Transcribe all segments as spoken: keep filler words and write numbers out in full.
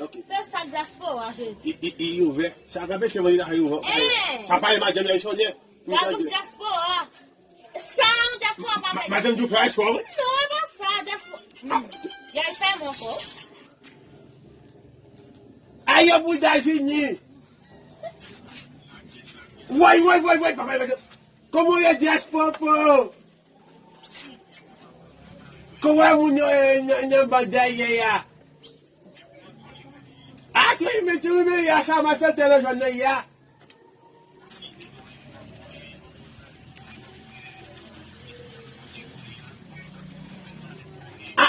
Ok. Se sa k dyaspora, Jezi. I, i, i ouvè. Sa k anpeche mwen, li la ouvè. Eh! Papa e madanm la, li sonnen. Gad yon dyaspora. Sa yon dyaspora pa fè. Madanm di w pa dyaspora, wi. Non, e pa sa, dyaspora. Hmm. Y a fè mwen ankò. Ayo bouda Jini. Woy, woy, woy, woy, papa, papa. Kòman w ye dyaspora? Kòman moun yo, eh, nan, nan bò dèyè a? A, tou imen, tou imen, ya sa, ma fè tèlè jòn nan, ya. A.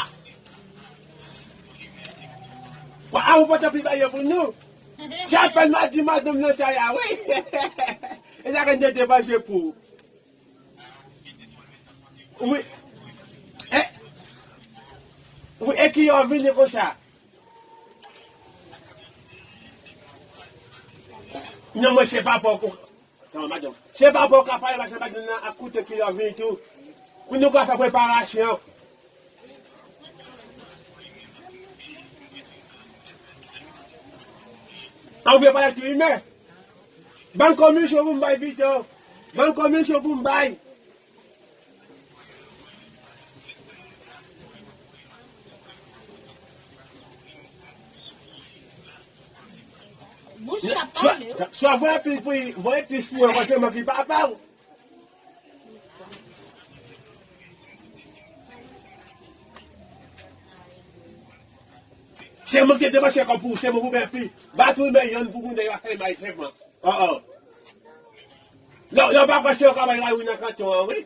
Wa, a, ou pote pi ba yo pou nou. Se apèn ma di madanm nan sa ya, wi. E sa gen de depanse pou. Wi. E, wi, e ki yo vini konsa? Non, mwen se pa pòk. Non, madanm. Se pa pòk ka pale, mache madanm nan ap koute ki yo vini tou. Pou nou ka fè preparasyon. An vle pale tou imen. Ban komisyon pou m bay pito. Ban komisyon pou m bay. Bouch la pale, wi. Swa voye plis pou voye plis pou mwen, paske mwen ki papa w. Se mwen ki te panse kòb pou se mwen pou bèfi. Ba tou men yon pou moun de yo fè may chèf mwen. Oh, oh. Lè, lè w pa kwè se yo ka bay la wi nan kanton an, wi.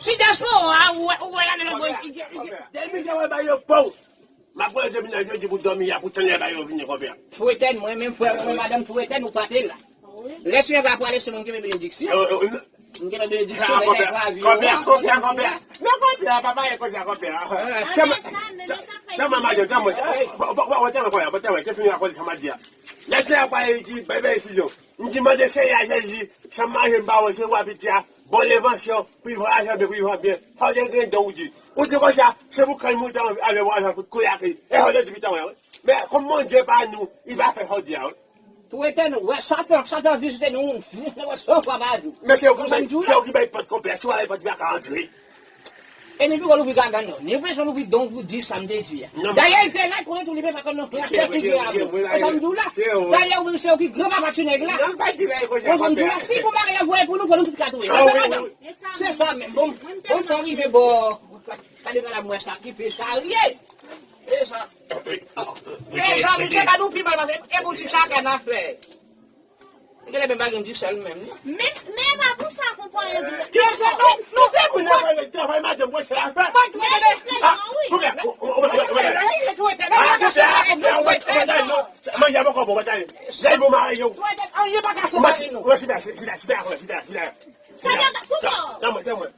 Si dyaspora a, ou wè, ou wè y ale nan bò. Depi se wè ba yo bon. M ap pran deminaj yo di pou dòmi a, pou tann lè ba yo vini, konpè. Pou etèn, mwen menm, frè mwen, madanm, pou etèn, ou pa te la. Lè Senyè va pwale, se mwen ki gen benediksyon. Yo, yo, yo, M gen benediksyon, men konpè, konpè, konpè, konpè. Men konpè, papa, e konsa, konpè. Tann mwen, madanm, tann mwen. Bon, bon, bon, tann mwen, konpè, bon, tann mwen, te fini ak koze sa m ap di a. Lè Senyè a pale, li di, bay benediksyon. M di, mande Senyè a Jezi, sa m manje m pa wè, se wa piti a, bon levansyon, pou li vwayaje byen, pou li vwayaje byen. Sa w te gen dan ou di. Ou di konsa, se pou kay mouton avè vwayaje kout kouyake. E sa w te di pita mwen, wi. Men, kòm Bondye pa nou, li pa fè sa w di a, wi. Tou etèn, wè, Satan, Satan vizite nou, vizite nou, wè, san fwa pa jou. Men se yo ki bay, se yo ki bay pòt konpè, si w pa bay pòt, li pa ka antre. E ni pou louvri gagann yo, ni pou louvri don pou di sa m te di a. Dayè, li te la, konnen tou li menm pa konn non, se yo ki gen avè. Ou konn di w la? Dayè, ou menm se yo ki gran papa ti nèg la. Non, pa di la, e konsa. Ou konn di w la, si pou mari a voye pou nou, fò nou tout ka touye. Ah, wi, wi, wi. Se sa menm, bon, bon, tan rive bò. Gade gala mwen sa ki pe charye. E sa. E sa, misye ka nou pi mal pase. E boutik sa ka nan fè. Gade men pa gen disèl menm, non. Men, men pa pou sa konprann yo di. Yo se nou, nou fè pou nou. Travay madanm mwen se afè. Mwen ki mwen. Manje a poko bon, mwen ta ale. Lè pou mari yo. Mwen pa ka sou mari nou. Mwen chita, chita, chita, chita. Sa pa, poukò? Tann mwen, tann mwen.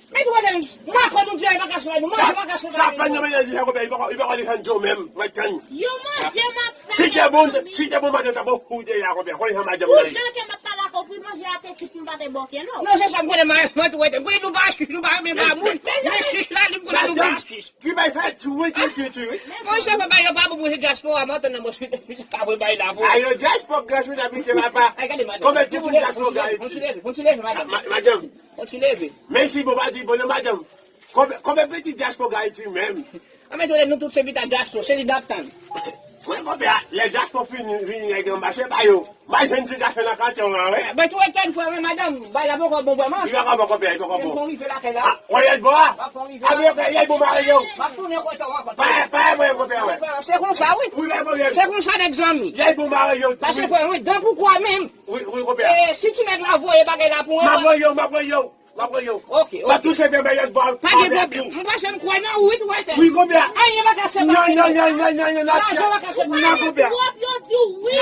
Mwen konnen, mwen pa ka sou mari nou, manje pa ka sou mari nou. Sa fè nan mennaj li, sa konpè, li pa, li pa ka defann yo menm, mwen tann. Yo manje m ap fè. Si te bon, si te bon madanm ta bon fou de la konpè, konn jan madanm nan ye. Ou jan ke m ap pale Konpri manje a te kit m pa te bòke non. Non, se sa m konnen, mwen tou wete. M konnen nou pa chich, nou pa renmen ba moun. Men chich la, li m konnen nou pa chich. Ki bay fè tou wi, tou tou tou wi. Monchè, papa, yo pa pou mwen, se dyaspora, mwen tann nan mwen, pa pou bay la pou. Ayo, dyaspora, gras wi, abite papa. Ay, gade, madanm. Konbyen ti moun dyaspora, Ayiti? Bon, ti leve, bon, ti leve, madanm. Madanm. Bon, ti leve. Men si bon, pa di bon, non, madanm. Konbyen, konbyen pitit dyaspora Ayiti menm? Anben, tande, nou tout se pita dyaspora, se li n ap tann. Mwen konpè a, lè dyaspora fini, vini nèg anba, se pa yo. Mwen jwenn ti gason nan kanton an, wi. Mwen tou etèn frè mwen, madanm, bay la poko bon vrèman. Li poko bon, konpè, li poko bon. Fon rive lakay la. A, wè, yèl bon a? Fon rive. A, men, yèl bon mare yo. M ap tounen kote w ankò. Pa, pa, mwen, konpè, wè. Se konsa, wi. Wi, men, konpè. Se konsa, nèg zanmi. Yèl bon mare yo. Paske, frè, wi, dan pou kwa menm. Wi, wi, konpè. E, si ti nèg la voye bagay la pou mwen. M ap voye yo, m ap voye yo. M ap voye w. Ok, ok. M ap touche bebe yèt bò. Pa gen pwoblèm. M panse m kwè nan ou wi, tou wè tè. Wi, konbyen? Anyen pa ka separe nou. Non, non, non, non, non, non, non. Lajan pa ka separe nou. Non, konbyen? Ou pale twòp, yo di w wi.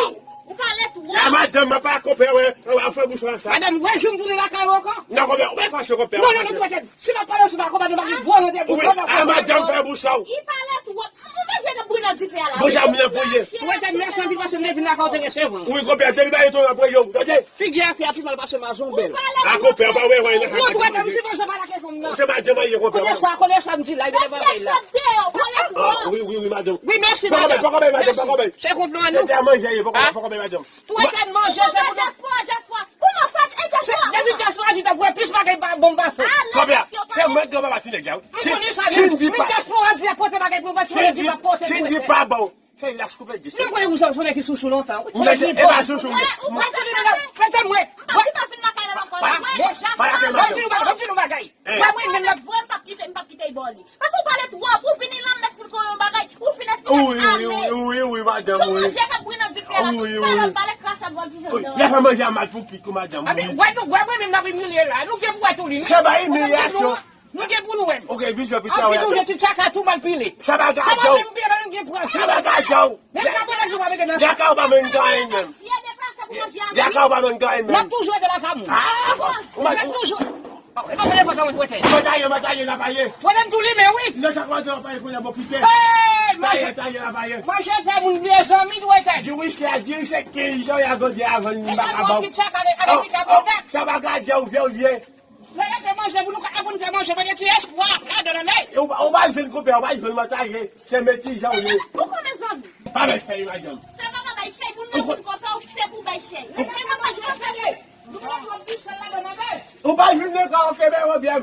Ou pale twòp. La madanm, m pa konpè, wè, wè, fè bouch wè sa. Madanm, wè, jou m tounen lakay ou ankò. Non, konbyen, ou pa fache konpè. Non, non, non, tou wè tè. Si m ap pale sou pa konpè, nou pa gen dwa, nou te bouch wè. A, madanm, fè bouch sa w. Li pale twòp. Manje k ap bouyi nan dife a la. Bouch a m nan bouyi. Ou wè tè, mèsi anpil paske m te vin lakay ou te resevwa. Wi, konbyen, te li ba yo tou nan bouyi, tande? Figi a fi a pi mal pase mazonbèl. A konpè, pa wè, wè, nan sa. Non, tou wè tè, m sipoze pa lage fanm nan. Se madanm an ye, konpè. Kote sa, kote sa m di la, li pa bay la. Wi, wi, wi, madanm. Wi, mèsi, madanm. Poko bay, poko bay, madanm, poko bay. Se kont nou an nou. Se te a manje ye, poko bay, poko bay, madanm. Tou wè tè, manje, se pou dyaspora, dyaspora. Kouman sa, e dyaspora? Depi dyaspora di t ap wè plis bagay pa bon pa fè. Konbyen? Se mwen ki papa ti nèg la, wi. M konnen sa, men dyaspora di ap pote bagay pou mwen, si di pa pote pou mwen. Si di pa bon. Se lach koupe di. Mwen konnen ou se yon nèg ki sousou lontan. Ou konnen li bon. E pa sousou. Ou pa konnen bagay. Fè tèt mwen. M pa vin lakay la ankò. Bon, sa, ban m di nou bagay, ban m di nou bagay. Mwen, mwen, menm nan. Mwen, m p ap kite, m p ap kite bò li. Paske ou pale twòp, ou fin lan m esplike w yon bagay, ou fin esplike m ale. Wi, wi, wi, wi, madanm, wi. Sou manje k ap bouyi nan dife a, talè w pale krachat w ap jije m nan. Y ap fè manje a mal pou kit ou, madanm, wi. Wè nou, wè mwen menm n ap imilye la. Nou gen pou wè tou li. Se pa imilyasyon. Nou gen pou nou wè. Ou gen vizyon pita wè. Anpi nou gen ti tchaka tou mal pile. Sa pa gadon. Sa pa nou gen pran. Sa pa gadon. Men sa bon lè jou pa mete nan. Yaka ou pa menm ganyen menm. Yaka ou pa menm ganyen menm. N ap toujou ede lakay moun. N ap toujou. Mataye, mataye, lapaye. Pwoblèm tou li men wi. Non, sa kòmanse lapaye kounye a bon kite. Taye, taye, lapaye. Manje fè moun bliye zanmi dwe tèt. Dirisye, dirisye kenz jan y a gode avan li baka baw. Sa pa gadon, vye ou vye. Lè yo fè manje pou nou, ka pou nou fè manje, mwen gen ti espwa ladan nan men. Ou pa, ou pa jwenn konpè, ou pa jwenn mataye, se metijan ou ye. Ou konnen zanmi. Pa bay chèy, madanm. Se pa pa bay chèy, moun nan vin kontan ou se pou bay chèy. Men mwen mwen jwenn chèy. Nou pa jwenn ti chèy ladan nan men. Ou pa jwenn nan ka oke ben pwoblèm.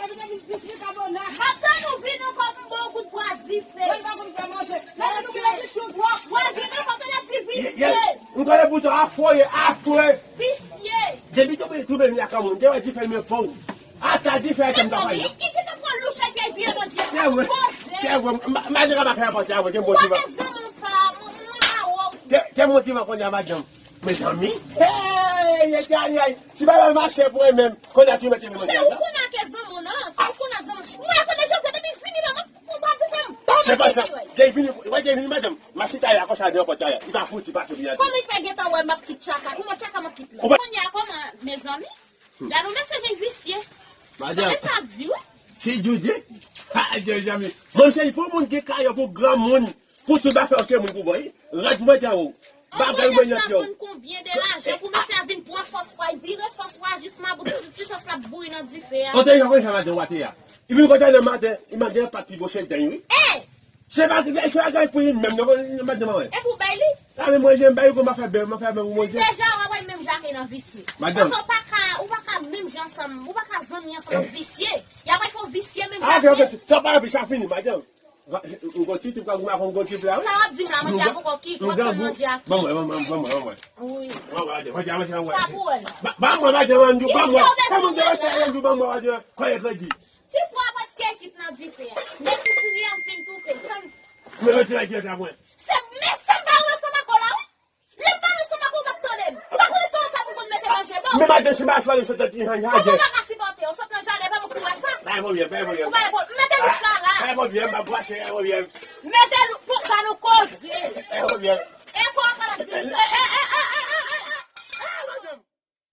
M ap tann ou vin ankò pou m ba w kout bwa dife. Mwen pa konn fè manje. Lè nou vin di chou twòp. Mwen vin ankò konnen ti visye. M konnen pou sa a foye, a foye. Visye. Depi tou beni, tou beni ak moun, te wè dife men fon. Ata dife a te m ta fè. Mezanmi, ki te pran louch epi ay vye manje a. Se vre. Se vre. M pa te ka pa fè pòte a vre, gen bon ti va. Te bon ti va konnen a madanm. Mezanmi. Hey, etanyay. Si bagay mache pou mwen menm, konnen a tou mete manje a. Se ou konnen ke zanmi w nan, se ou konnen zanmi. Mwen konnen José depi fini la, mwen, mwen pa di fè m. Se pa sa. Jay vini, wè Jay vini madanm. M ap chita la konsa deyò pòt la. Li pa fouti pase pou y antre. Kòman li fè gentan wè m ap kit tchaka? Kòman tchaka m ap kit la? Kounye a kòman, mezanmi? Gade yon mesye vin visye. Madanm. Tande sa ap di wi. Si Djou di. Ha, Djou zanmi. Monchè, pou moun ki ka yo pou granmoun, pou tout bagay se moun pou bò. Rad mwen te ou. Bagay mwen nan pye w. Konbyen de lajan pou mesye a vin pran sòs pwa, vire sòs pwa jis mabout, ti sòs la ap bouyi nan dife a. Ote yo konn sa madanm wate a. Li vin kontan nan maten, li mande yon pat pi bon se dany wi. Eh! Se pa, se pa gay pou li menm, non, non, madanm mwen. E pou bay li? Sa vle mwen, jem bay, pou mwen fè bè, mwen fè bè pou mwen. Deja, wè, wè, menm jan ke nan visye. Madanm. Paske ou pa ka, ou pa ka menm jan ansanm, ou pa ka zanmi ansanm ak visye. Y ap fè w visye menm jan. Ah, ok, ok, sa pa anpil, sa fini, madanm. Ou gon ti tip, ou gon ti pla, wi. Sa w ap di m la, manje a poko kit, w ap tann manje a kit. Ban mwen, ban mwen, ban mwen, ban mwen. Wi. Ban mwen, ban mwen, ban mwen. Sa pou wè la. Ban mwen, madanm, ban mwen. Fè moun te wè fè, ban mwen, madanm. Kòye kredi. Ti pwa prèske kit nan dife a. Men ti diri ap vin toufe. Tann. Men yon ti lagèt la mwen. Se, men se m pa ansanm ak ou la, wi. Lè m pa ansanm ak ou, ou p ap tande m. Ou pa konnen se ou k ap pou konn mete manje ba w. Men madanm, si m pa chwazi sot nan ti jan jaden. Ou pa ka sipòte, ou sot nan jaden, pa m ki wè sa. Bay pwoblèm, bay pwoblèm. Ou bay pwoblèm. Mete louch la, la. Bay pwoblèm, m ap wache, bay pwoblèm. Mete louch, pou sa nou koze. Bay pwoblèm. E kò w ap pale di, e, e,